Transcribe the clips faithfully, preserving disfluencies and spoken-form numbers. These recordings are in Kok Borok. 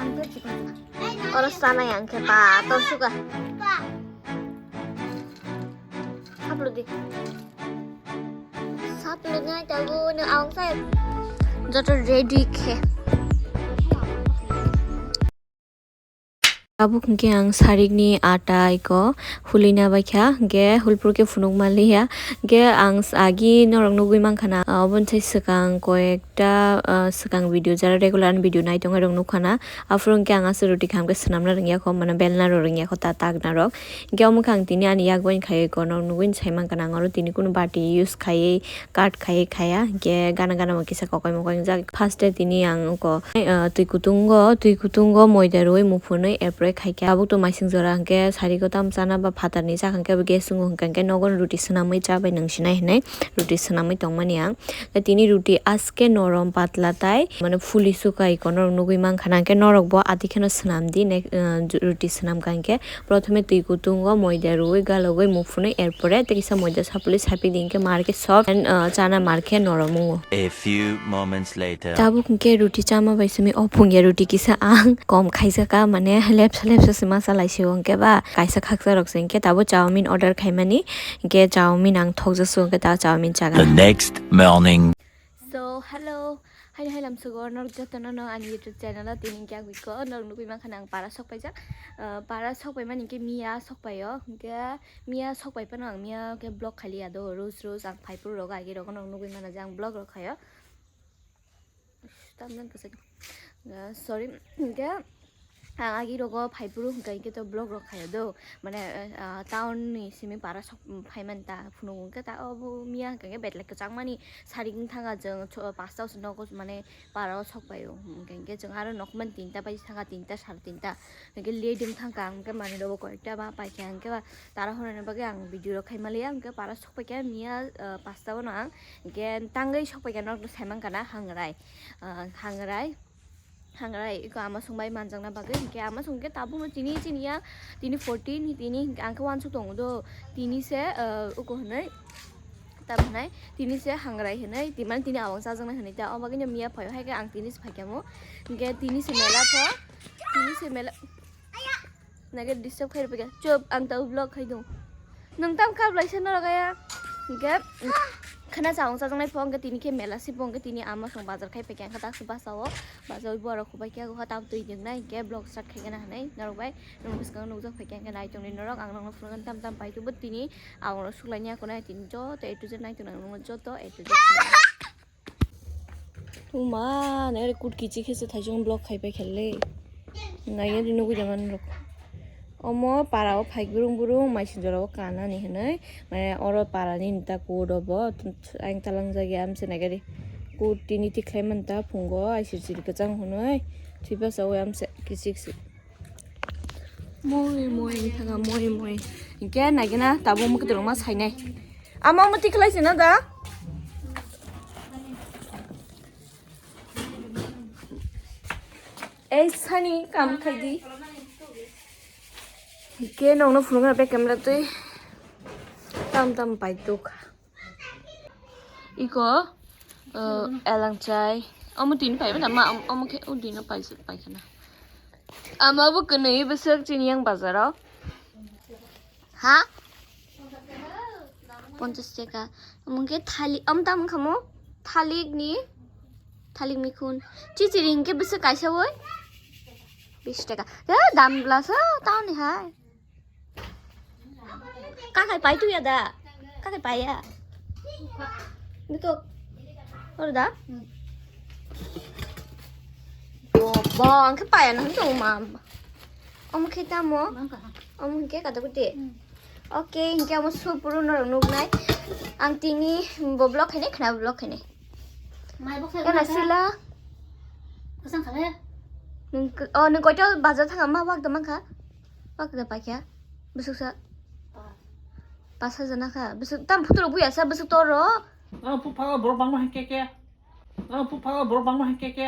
Oro sana yang khe pa, tor suka. Saplo di. Saplo nai tabu, no aung sai. Joto ready khe. Tabuk hwnkhe ang sarikni ata iko hulina baikha, hwnkhe hulpur khe phunuk manliya. Hwnkhe ang s-, agi norok nugwi mankha na, ah, oboni sai swkang koyekta, ah, swkang video, jara regular ani video nai tongnai rok nukha na. Aphuru hwnkhe ang aswk roti kaham khe swnamna rwngya kho, mane belna rok rwngya kho, ta takna rok. Hwnkhe omo khe ang tini ani yak bai khaiwi iko norok nugwi sai mankha na, ang oro tini kunu bati use khaiwi cut khaiwi khaya, hwnkhe gana gana bo kisa kokai mokai wngjak. First e tini ang uko, ah, twi kutungo, twi kutungo moida rwui muphunwi apply khaikha. Tabuk to maising jora hwnkhe sariko tam chana ba phatarni chakha hwnkhe bo gas wngo hwnkha hwnkhe nogo roti swnamwi chabai nung sinai hinwi roti swnamwi tongmani ang. Tei tini roti aske norom patla tai mane fuli sukai ko norok nugui mankha na, hwnkhe norok bo ati kheno swnam di, ne, ah, roti swnam kha hwnkhe. Prothome twi kutungo moida rwui galogwi muphunwi, erpore tei kisa moida sapulwi sapidi hwnkhe mar khe soft and, ah, chana mar khe norom wngo. A few moments later. Tabuk hwnkhe roti chama bai simi o phungya roti kisa ang kom khaijaka, mane lepsa lepsa se masa lai sio hwnkhe ba kaisa khaksa rok se hwnkhe tabuk chowmin order khaimani, hwnkhe chowmin ang thokjak sio hwnkhe ta chowmin chaga. The next morning. So, hello. Haini hai lamsogo norok jotono no ani YouTube channel o tini hwnkhe ang wiko norok nugui mankha na ang para sok paijak. Ah, para sok paimani hwnkhe miya sok paio. Hwnkhe miya sok pai phano ang miya khe vlog khailiya do. Rose rose ang phaiphuru rogo agi rogo norok nugui mana je ang vlog rok khaio. Tamjani kwchak. Ah, sorry. Hwnkhe ang agi rogo phaiphuru hwnkha hwnkhe to vlog rok khaio do. Mane, ah, town ni simi para sok, mm, phaimani ta phunuk hwnkhe ta obo miya hwnkha hwnkhe betlai kwchangmani sarik wng thangkha chwng cho-, pasta o se nogo mane para o sok paio. Hwnkha hwnkhe chwng aro nokmani tinta bai thangkha, tinta sar tinta. Hwnkhe late wng thangkha ang hwnkhe manwi rogo koyekta ba paikha hwnkhe ba tara horani bagwi ang video rok khaimaliya hwnkhe para sok paikha miya, ah, pasta o no ang hwnkhe tangwi sok paikha norok sai mankha na hangrai, ah, hangrai. Hangrai iko ama songbai manjakna bagwi, hwnkhe ama songkhe tabukno tini chini ya, tini fourteen, tini hwnkhe ang khe uansuk tongo do, tini se, ah, uko hwnwi, tamo hwnai, tini se hangrai hwnwi, tini, mane tini awang chajaknai hwnwi ta, o bagwino miya phaio, hai khe ang tini se phaikha mo, hwnkhe tini se mela pho, tini se mela. Naikhe disturb khai rwbaikha. Chup, ang tabuk vlog khai dong. Nwng tam kap laisa norok aya. Hwnkhe khana chawang chajaknai pho, hwnkhe tini khe mela se pho, hwnkhe tini ama song bazar khai paikha, hwnkhe taksuk basa o basa o buarok khubaikha, hwnkhe tam twi nwngnai, hwnkhe vlog start khaikhe na hinwi norok bai nwng bwskango nukjak phaikha, hwnkhe nai tongdi norok, ang nokno phunukgwi tam tam paitubw tini, ang rok suklaini akonai tini joto A to Z nai tongnai, ang nokno joto A to Z. Uma, nere kut kichi khese thaijong vlog khai pai khele. Nai ri nugui jaman rok. Omo para o phai burung burung, mai sinjora o kana ni hinui. Mane oro para ni nita kut obo. Ang talang jagi amse nagari. Kut tini tikhlai manta phungo, ai sir sir kachang hunui. Thwipa sa o amse kichik si. Moi, moi, wng thaka, moi, moi. Hingke nagina, tabuk mukhe dorongma sainai. Ama muti khlai sina da? Ei, sani, kam khai di. Hingke nongno phunukna bag camera twi. Tam, tam, pai tuk. Iko, uh, elangchai. Omo tini pai na ma, om-, omo khe, o dino pai, pai khana. Ama bo kwnwi bwswk chini yang bazaro. Ha? Ponchas taka. Omo khe thali, om tam khamo? Thalik ni? Thalik mikhun. Chichiri hingke bwswk kaisa oi? Bish taka. Eh, dam glass, oh, tao ni hai. Kakai pai tu ya da? Kakai pai ya? Betul. Oro da? Bo, bo, ang ke pai na tu mam. Om ke tamo? Om ke kata kuti. Oke, hingke amo supuru norok nuknai. Ang tini bo vlog khainai, khna vlog khainai. Mai bok sai. Kana sila? Kasang khale? Nung, oh, nung koito bazar thang ma wak da mankha? Wak da paikha? Bwswk sa? Pas hajar na kha. Bwswk tam phutu rok buya sa, bwswk toro. Ang phu phala borok bangma hai ke ke. Ang phu phala borok bangma hai ke ke.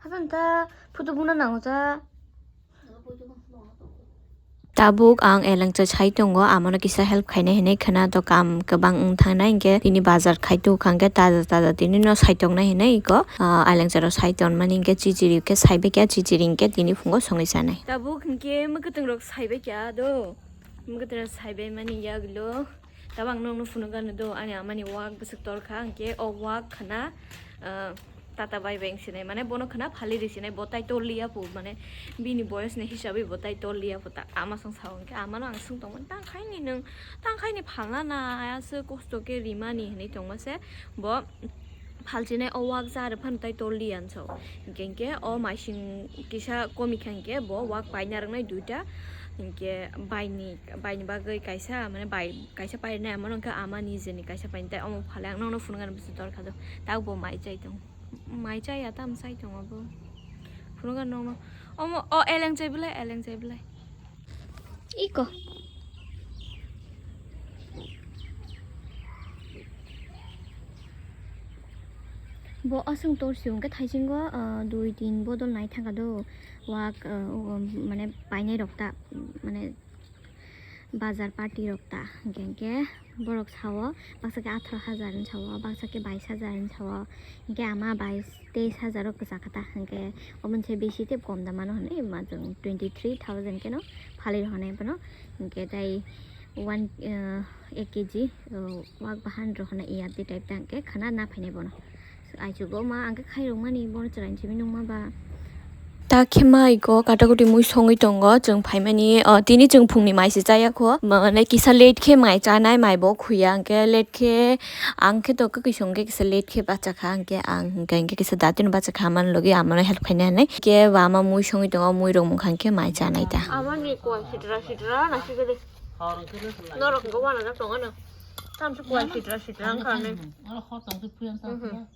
Hasan ta phutu buna nango ta. Tabuk ang elengcha sai tongo, amano kisa help khainai hinwi khwna, to kam kwbang wng thangnai, hinkhe tini bazar khai tubukha, hinkhe taja taja tini no sai tongnai hinwi iko, ah, elengcha rok sai tongmani hinkhe chichiri khe saibai kha, chichiri hinkhe tini phungo songwi chanai. Tabuk hinkhe mwkhwtwng rok saibai kha do, mwkhwtwng rok saibai mani yagulo. Tabuk ang nokno phunukgano do, ani amani wak bwswk torkha, hinkhe o wak khwna, ah, tata bai bai wngsinai, mane bono khwna phali risinai, bo tai torliya pho, mane bini boyos ni hisabwi bo tai torliya pho, ta ama song sao, hinkhe amano ang swng tongmani, "Tang khaini nwng, tang khaini phalna na, aswk kosto khe rimani," hinwi tongma se bo phalchinai, o wak ja rwphano tai torliya hinso, hinkhe, hinkhe o maising kisa komikha hinkhe bo wak paina rwnai duita, hinkhe baini, baini bagwi kaisa, mane bai, kaisa painai, amano hinkhe ama nijeni kaisa painai, tai omo phale ang nokno phunukgano bwswk torkha do, tabuk bo mai chai tong. Mai chaya tam sai tongo bo. Phunukgano nokno. Omo, o eleng chai belai, eleng chai belai. Iko. Bo aswng torsi hwnkhe thaisingo, ah, dui tin bodol nai thangkha do. Wak, ah, o, mane painai rok ta, mane bazar party rok ta, hinkhe, hinkhe borok sao, baksa khe atharo hajar hinwi sao, baksa khe bais hajar hinwi sao, hinkhe ama bais teis hajar o kwchakha ta, hinkhe omo se bisi tei kom da mano hinwi ma chwng twenty three thousand kheno phalwi rw hinwi bono, hinkhe tai one, ah, ek kg, ah, wak bahan rw hinwi iyat tei type ta, hinkhe khwna na phainai bono. Aichugo ma ang khe khairokmani bono chwraini simi nungma ba. Ta khe ma iko katakuti mui songwi tongo, chwng phaimani, o, tini chwng phungni mai se chaya kho, mane kisa late khe mai chanai, mai bo khuya, hwnkhe late khe ang khe to kwkwi song khe kisa late khe bachakha, hwnkhe ang hwnkhe, hwnkhe kisa datino bachakha, amani logi amano help khaina hinwi khe ba ama mui songwi tongo, mui rok mungkha hwnkhe mai chanai ta. Amani kwai sitra sitra nasi gede. Norok hwnkhe wanajak tongo no. Tamsi kwai sitra sitra wngkha hinwi. Oro hor tong khe phuya wngkha. Mhm.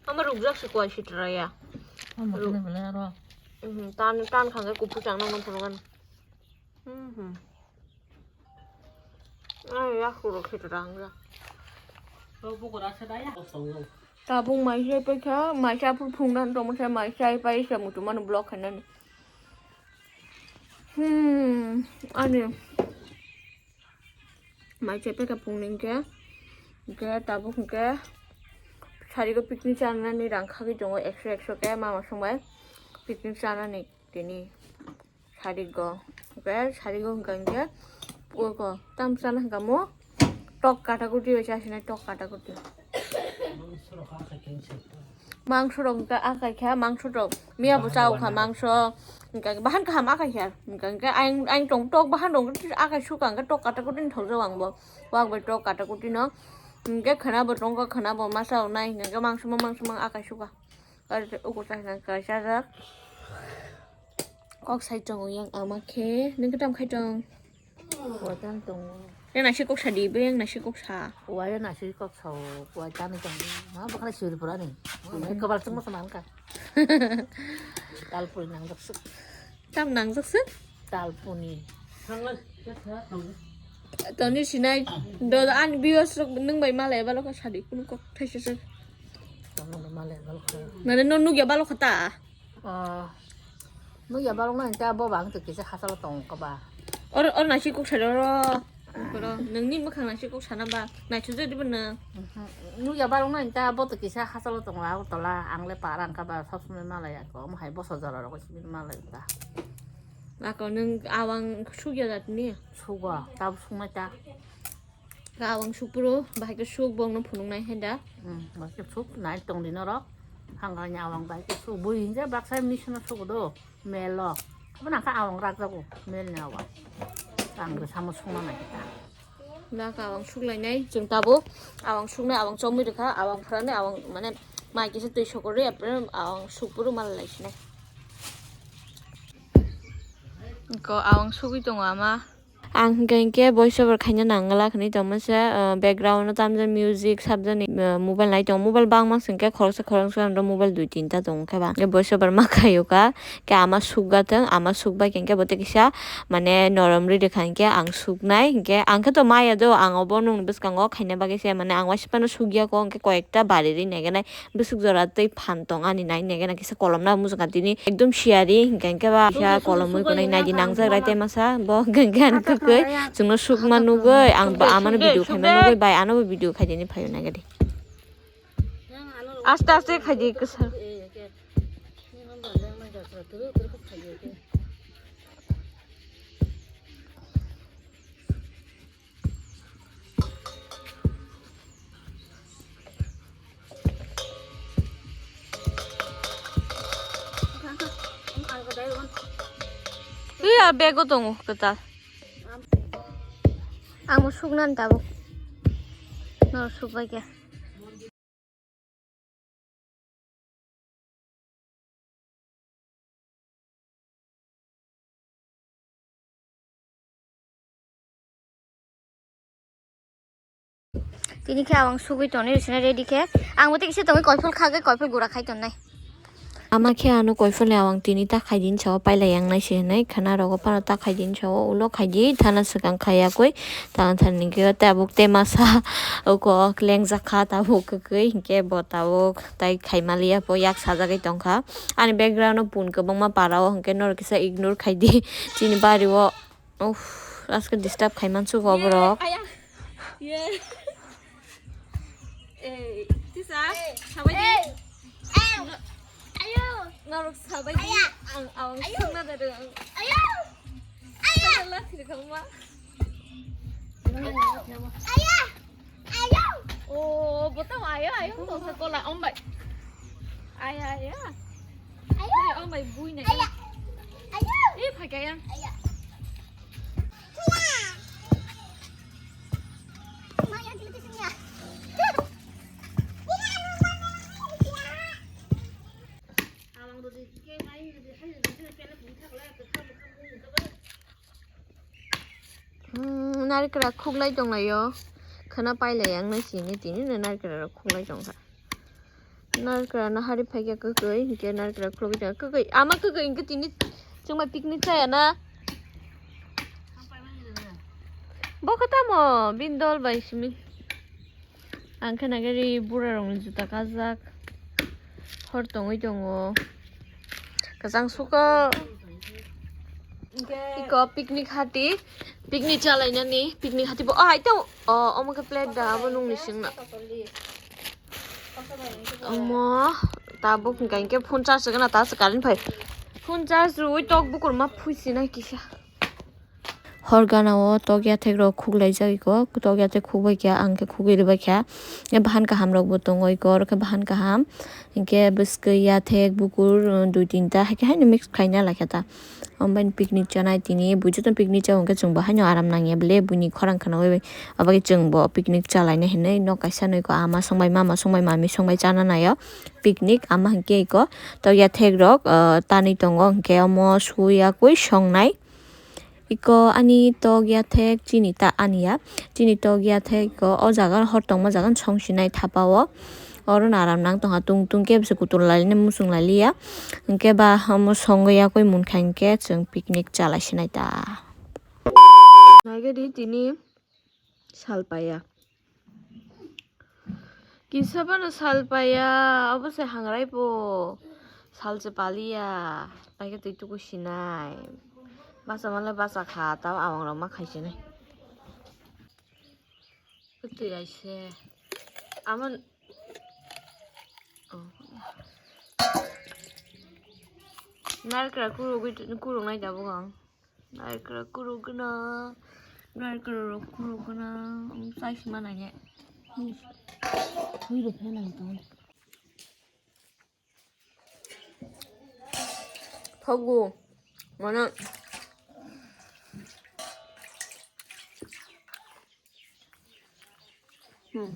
Ama rukjak se kwai sitra ya. Ama kene belai aro. Mhm, tan, tan khangke kuphur chang nang nang phunukgano. Mhm. Ai, ya, huruk sitra wngya. Tabuk mai se paikha, mai se aphuru phungna tongmo se mai se pai se muchungmano block khainani. Hmm, ani. Mai chepeka phungni hwnkhe, hwnkhe tabuk hwnkhe sarigo picnic chanani rang khagwi tongo ekso ekso khe mama songbai picnic chanani tini sarigo. Hwnkhe sarigo hwnkha hwnkhe pugo tam chana hwnkha mo tok kata kuti bai chasinai tok kata kuti. Mangso rok hwnkhe akai kha, mangso rok miya bo chao kha mangso, hwnkha hwnkhe bahan kaham akai kha, hwnkha hwnkhe ayang, ayang tong tok bahan rok akai suka hwnkhe tok kata kuti thokjao ang bo, wak bai tok kata kuti no, hwnkhe khwna bo tongkha, khwna bo ma chao nai, hwnkha hwnkhe mangso ma, mangso ma akai suka, uko chana kaisa jak kok sai tongo yang ama khe, nung khe tam khai tong? Waitan tongo. Yang nasi kok sa di, be yang nasi kok sa. Wai nasi kok sa, waitan tongo. Ma bakal suri pura ni. Kabal tong masa mangka. Talpuni nang jaksuk. Tam nang jaksuk? Talpuni. Toni sinai do an bios rok nung bai malai balo ka sadi kun kok thaisa se. Tong malai balo ka. Nare no nugya balo kata. Ah, nugya balok nai ta bo bang to kisa hasalo tong ka ba. Or, or nasi kok sa ro. Koro, nungni mwkhang nasi kok sana ba. Nai chujo di bana. Mhm. Nugya balok nai ta bo to kisa hasalo tong la tola ang le parang ka ba sob somoi malai ako. Mo hai boso jora rok sibin malai ta. Ako nung awang sugya dat ni. Sugo, ta sungnai ta. Awang sukpuro, bahai khe suk bongno phunuknai hai da. Hmm, bahai khe suk nai tong di norok. Hangrani awang bahai khe suk. Bui hinja baksa misino suk do, melo. Abo nangkha awang rakjago, melni awang. Ang bwsamo sungna nai khe ta. Naka awang suklainai, chwng tabuk awang suknai, awang chomwi rwkha, awang phwranai, awang mane mai kisa twi sokorwi, apre awang sukpuro mal laisinai. Ko awang sugwi tongo ama. Ang hwnkhe, hwnkhe voice over khaina nangla hwnwi tongma se, ah, background o tamjani music sabjani, ah, mobile nai tongo. Mobile bangma se hwnkhe khoroksa khoroksa oro mobile dui tinta tongo khe ba. Hwnkhe voice over ma khaio ka, khe ama sukga thwng, ama sukbai khe hwnkhe bo tei kisa mane norom rwi rwkha hwnkhe ang suknai. Hwnkhe ang khe to maya do, ang obo nwng bwskango khaina bagwi se mane ang waisa phano sukya kho, hwnkhe koyekta bari rwi naiganai. Bwswk jora tei phan tong ani nai nai gana kisa kolom na mujunga tini ekdom siyari hwnkhe hwnkhe ba kisa kolomwi kunai naidi nangjak rai tei masa bo hwnkhe hwnkhe ani kwkwi chwngno sukma nugwi ang ba amano video khaima nugwi bai ano bo video khaidini phaio nai gadi. Aste aste khaidi kwsa. Iya, bego tongo kwtal. Ang bo suknani tabuk. No sukbai khe. Tini khe ang sugwi tonwi rwsina ready khe. Ang bo tei kisa tongwi koiphol khagwi koiphol gura khai tonnai. Ama khe ano koiphol ni awang tini ta khaidini sao pailai yang nai se hinwi khana rogo phano ta khaidini sao ulo khaidi thana swkang khaiya koi tang thani khe tabuk tei masa uko lengjak kha tabuk kwkwi hinkhe bo tabuk tai khaimaliya bo yak sajagwi tongkha. Ani background o pun kwbangma para o hinkhe norok kisa ignore khaidi chini bari o. Uff, aske disturb khai mansukgo borok. Aya. Ye. Eh, tisa, sabai di. Ayo. Norok sabai di. Ang, ang sungna dado. Ayo. Ayo. Sabai la thiri kangma. Ayo. Ayo. Oh, bottom ayo, ayo, tongsa kola, ombai. Ayo, ayo. Ayo. Ombai, bui na. Ayo. Ayo. Eh, phai kaya. Ayo. Hmm, narikra khuklai tonglaio. Khana pailai ang nai sini tini no narikra rok khuklai tongkha. Narikra no hari phaikya kwkwi, hinkhe narikra khuklai tongkha kwkwi. Ama kwkwi hinkhe tini chwngma picnic chaya na. Bo khe tamo bini dol bai simi. Ang khe nagari bura rokni juta kajak. Hor tongwi tongo. Kwchang suko. Iko picnic hati. Picnic chalainani. Picnic hati bo. Oh, hai tong. Oh, omo khe plate da abo nungni singna. Omo. Tabuk hingka hinkhe phone charge gana ta se current phai. Phone charge rwi tok bukur ma phuisinai kisa. Hor gana o tok yathek rok khuklai jak iko, tok yathek khukbai kha, ang khe khugwi rwbai kha. Bahan kaham rok bo tongo iko, oro khe bahan kaham. Hinkhe bwskwi yathek bukur, uh, dui tinta, haikhe haino mix khaina laikha ta. Omo bai picnic chanai tini, bujo to picnic chao hinkhe chwng bo haino aram nangya bwle, buini khorang khwnaui bai. Aboni chwng bo picnic chalaina hinwi nok kaisa no iko ama songbai, mama songbai, mami songbai chana naio picnic. Ama hinkhe iko tok yathek rok, uh, tanwi tongo, hinkhe omo suya kwi songnai. Iko ani tok yathek chini ta aniya. Chini tok yathek iko o jaga hor tongma jaga song sinai thapa o. Oro naram nang tongha tung tung khe bwswk kutung lainai muchung lailiya. Hinkhe ba omo songwi yakwi munkha hinkhe chwng picnic chalai sinai ta. Naigadi tini sal paiya. Kisa phano sal paiya, obo se hangrai bo sal se paliya, paikhe twi tuku sinai. Basa male basa kha, tamo awang rok ma khai sinai. Twi aise. Amo, oh. Narikra kurugwi, kurungnai tabuk ang. Narikra kurugna, narikra rok kurugna, um, sai sima nai ne. Hui rok phela nang tong. Thogu, mana. Hmm.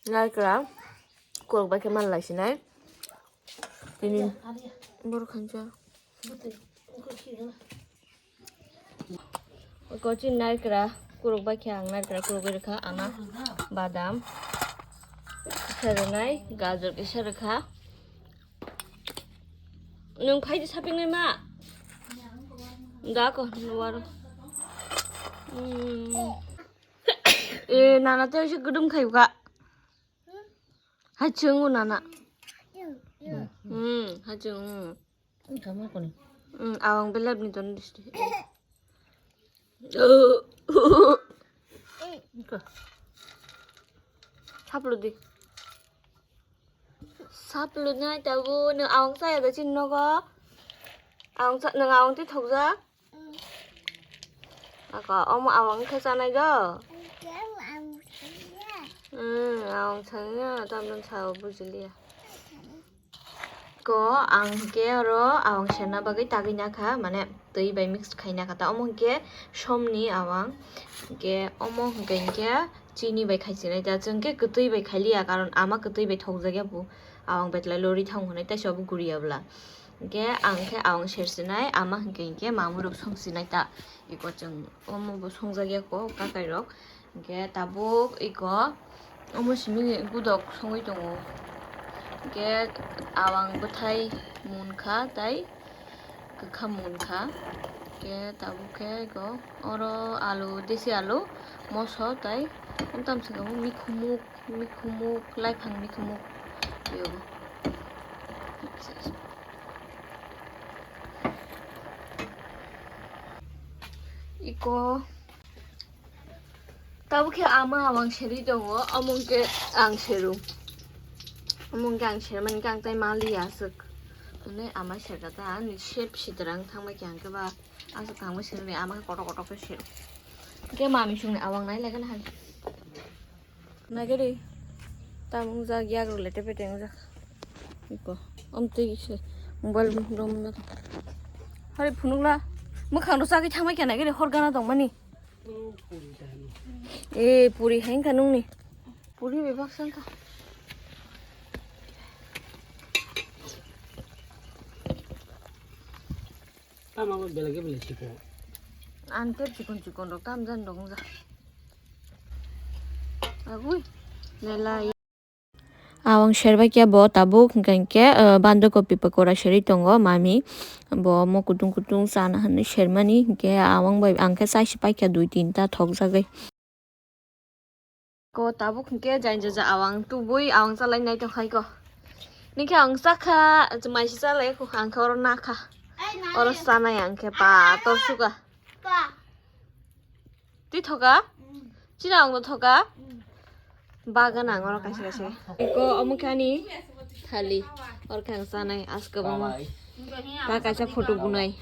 Narikra, kuruk bai khe man lai sinai. Tini borok khansa. Bwtwi, wngkha khe. Kochi narikra kuruk bai khe ang narikra kuruk bai rwkha, ama badam kisa rwnai, gajor kisa rwkha. Nwng phai di shopping nai ma? Da ko nuwaro. Hmm. E, nana te se gudum khai ka. Hai chungu nana. Hmm, hai chungu. Kama koni. Hmm, awang belap ni ton disti. Saplo di. Saplo nai tabu, nwng awang saya da chin nogo. Awang sa, nwng awang ti thokjak. Ako, omo awang khe chanai do? Hmm, awang sanya, tamno sao bujiliya. Ko ang hwnkhe oro awang serna bagwi tagwi nakha, mane twi bai mix khai nakha ta. Omo hwnkhe somni awang, hwnkhe omo hwnkhe hwnkhe chini bai khai sinai ta. Chwng khe kwtwi bai khai liya, karon ama kwtwi bai thokjakya bo awang betla lori thang hwnwi, taisa bo guriya bwla. Hwnkhe ang khe awang ser sinai, ama hwnkhe hwnkhe mamwi rok song sinai ta. Iko chwng omo bo songjakya ko kakai rok. Hwnkhe tabuk iko omo simi gudok songwi tongo. Hwnkhe awang bwthai munkha tai kwkham munkha. Hwnkhe tabuk khe iko oro alu, desi alu, moso tai tamswkamo mikhumuk, mikhumuk, laiphang mikhumuk. Yogo. Iko. Tabuk khe ama awang serwi tongo, omo hwnkhe ang seru. Omo hwnkhe ang sermani khe ang tai maliya aswk. Hwnwi ama serkha ta, ani sep sidrang thangbai khe ang khe ba aswk thangbai sermani ama khe kotor kotor khe seru. Hwnkhe mami songni awang nai lekha nahai. Nagari. Tam wngjak, yagrok lete pete wngjak. Iko. Om twi se mobile rom na. Hari phunukla. Mwkhang rok chagwi thangbai khe nagari hor gana tongmani. E, puri hai wngkha nungni. Puri bai baksa wngkha. Tama bo belai khe belai chikon. Ang khe chikon chikon rok tam jan rok wngya. Agui. Nelai. Awang serbai khe bo tabuk hwnkhe hwnkhe, eh, bandha kopi pakora serwi tongo mami. Bo omo kutung kutung chana hwnwi sermani hwnkhe awang bai ang khe chai se paikha dui tinta thokjagwi. Ko tabuk hwnkhe jainjaja awang tubui awang chalai nai tongkha iko. Nini khe ang chakha, mai se chalai kho ang khe oro nakha. Oro chanai ang khe pa tor suka. Twi thoka? Chini awang no thoka? Bagan ang oro kaisa kaisa. Iko omo khe ani thali. Oro khe ang chanai aske bangma. Ta kaisa photo bunai.